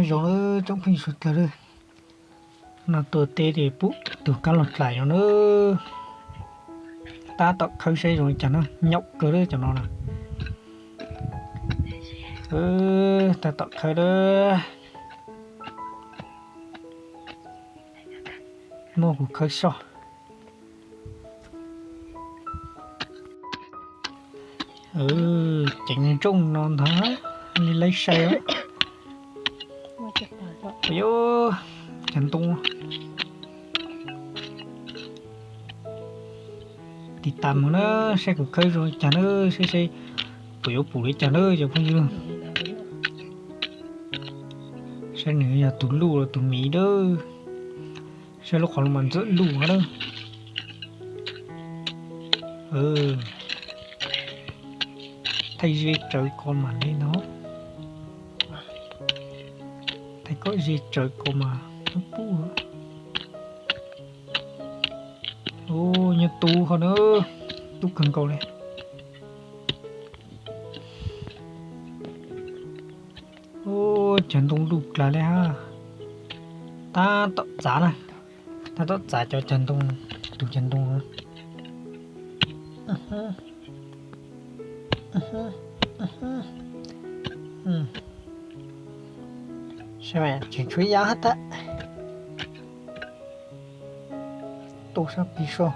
Zoo lawm tsoom phooj ywg sawv daws lawm, no tuaj teb ces pub tus kab laug dlaim no na. Tab tom khawb saib zoo li cas na, nyaum kawg lawm cov no na. Tab tom khawb lawm. Muab kuv khawb soj. Ceev ntsooj no ntag, li laib sai. Ua cas ntoo. Tiv tas mus na, saib kuv khawb zoo li cas na, saib saib puas yuav pum li cas na cov phooj ywg. Saib nws yog tus luj los tus miv na. Saib lub qhov no mas ntxawm luj na. Thaij ze tsawv ko mas li no. Thaij kom ze tsawv ko mas pub. Nyob tub ho na, tub kawg nkaus li. Cov ntoo luj dlaws li hab. Tab tom txav na, tab tom txav cov cag ntoo, tus cag ntoo. Tseem tshuav ib yam hab tag. Tu sab pis soj.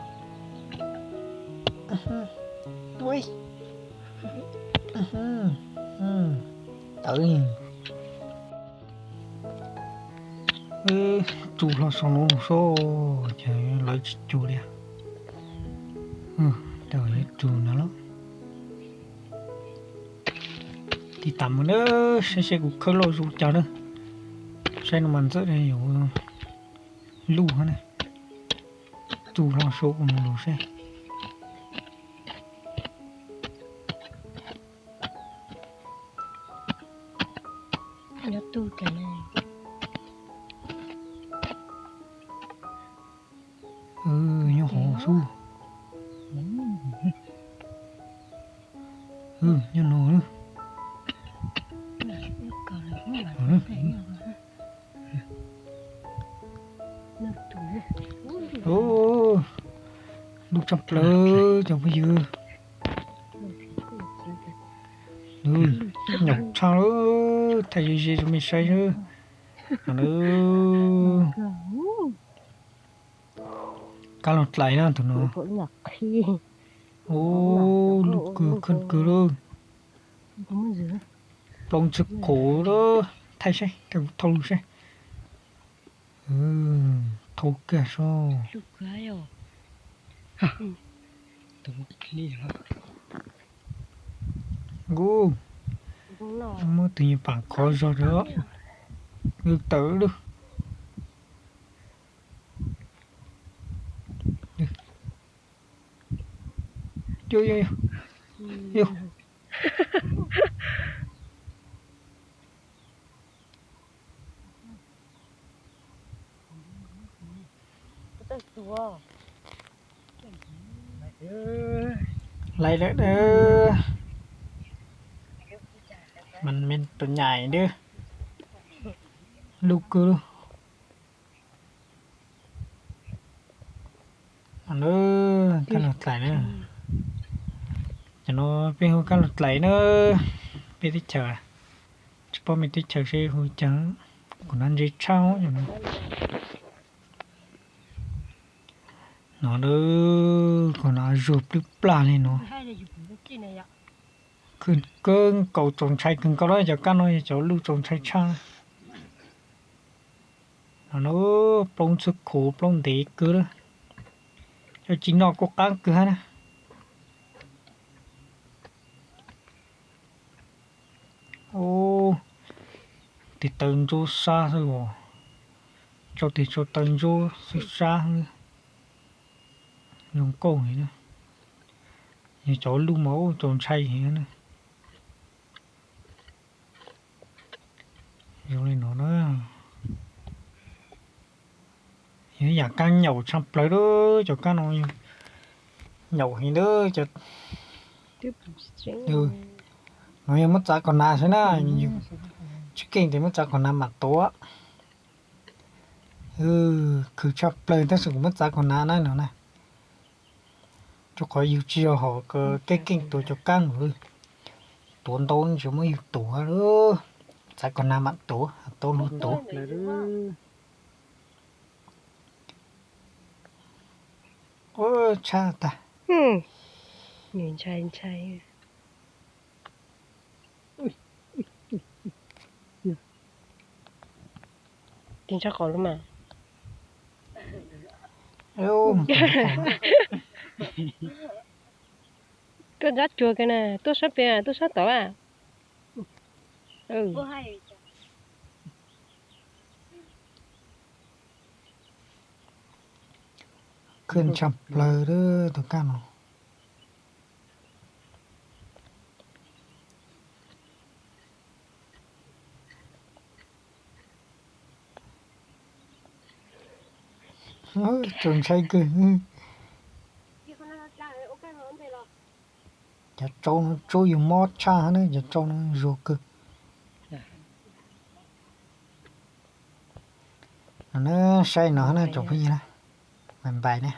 Tawv li. Tsu hlo saum no soj, ces lawv tsis cu li. Tau yuav tsu no los. Tiv tas mus na, saib saib kuv khawb loj zoo cas na. Saib no mas ntxawm yuav luj hab na. Tsu hlo saum no lug saib. Nyob hov xwb. Nyob no. Luj tshaj plaws cov phooj ywg. Nyaum tshaj lawm, thaij ze ze rau mej saib. Kab laug dlaim na tus no. Ub, luj kawg kheej kawg lawm. Plooj txhwb qhuv lawm, thaij saib, thauj lug saib. Thauj kiag soj. Ub, muab tus nyuag paam khov zog rau. Lwj tawm lawm. Laiv lawm na. Mas me tus nyam dwb, luj kawg lawm. Kab laug dlaim na. Cov no peb hu kab laug dlaim na. Peb teb chaws, tsis paub mej teb chaws seb hu li cas. Kuv no ntse tshaj. No na, kuv no zuag plwb plag li no. Kawg nkaus, txaus ntshai kawg nkaus na, cov kab no yog cov luj txaus ntshai tshaj. No na, plooj txhwb khuv, plooj ntev kawg lawm. Cov tsis no kuj qaab kawg hab na. Ub, tes taw ntsuab sab xwb os. Tso tes tso taw ntsuab xwb sab xwb. Zoo nkauj heev na. Yog cov luj mas ub txaus ntshai heev na. Zoo li no na. Yog ib yaam kaab nyaum tshaj plawg lawm, cov kaab no nyaum heev lawm. No yog muab txav kom hnav xwb na, tsis Tsis keej ces muab txav kom hnav mam tuav. Khwv tshaj plaws tab sis kuv muab txav kom hnav na no na. Rau qhov yus tsis yog hom keej keej tuav cov kab no. Tuav ntau tsis muab yus tuav. Txav kom hnav mam tuav, tau luag tuav. Ua tshaj tag. Nws ntshai ntshai. Tig ntshai qhov lub mas. Koj ntsab cuag kiag na, tuaj sab pem, tuaj sab tod a. Khwv tshaj plaws tus kab no. Tsuas ntshai kawg. Cov tsau no tsub yus mob tshaj na, cov tsau no zuag kawg. Saib no na tsoom phooj ywg na, npais npais na.